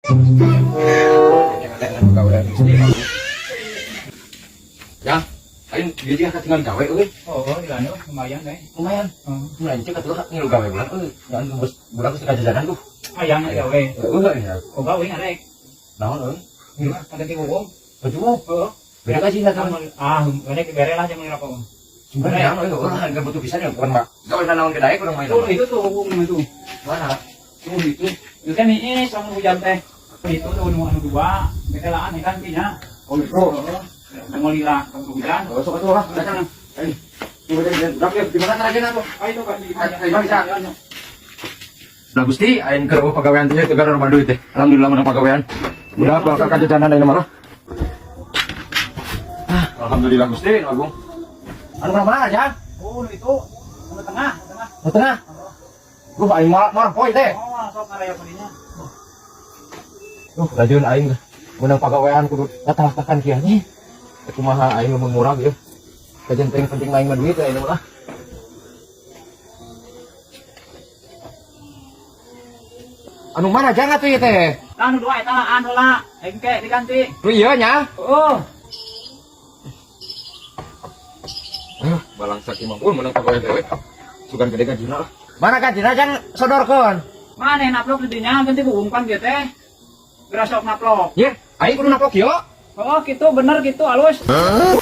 Gawe. Ya, aing dia juga ketinggalan gawe euy. Oh, iya, lumayan deh. Lumayan. Oh. Mulai cek atuh ngilu gawe bulan euy. Jangan bos bulan geus jajanan tuh. Hayang gawe. Heueuh ya. Oh, gawe ngarek. Naon euy? Ada di hukum. Baju. Oh. Beda gaji lah kan. Ah, mereka bere lah jangan ngerokok. Sebenarnya euy, orang harga butuh pisan ya bukan mah. Gawe naon ke daek urang main. Tuh itu tuh hukum itu. Mana? Tuh itu. Itu teh nih sama hujan teh. Itu tuh nu anu dua, betelaan ikan nya. Oh, itu. Oh, lila kamu hujan. Oh, sok atuh lah. Datang. Ayo. Di mana caranya tuh? Oh, itu kan di Ayo, bisa. Lah Gusti, aing keur pagawean teh tegar rumah duit teh. Alhamdulillah menang pagawean. Udah bakal kajajanan aing malah. Ah, alhamdulillah Gusti, Agung. Anu mana aja? Oh, itu. Anu tengah, tengah. Nu tengah. Duh, aing malah marah poe teh. Oh, sok ngaraya padinya. Duh, lajun aing menang pagawean kudu ngatahtakan kieu nya. Kumaha aing mun murag ya. Kajen penting penting aing mah duit aing mah. Anu mana jangan tuh ieu teh? Lah anu dua eta lah anu lah. Engke diganti. Nu ieu nya. Oh. Ah, balangsa ki mah menang pagawean teh we. Sugan gede gajina lah. Mana gajina jang sodorkeun? Mana naplok di dinya ganti buung pan kieu teh. Geura sok naplok. Ye, aing kudu naplok ieu. Oh, gitu bener gitu halus. Hah?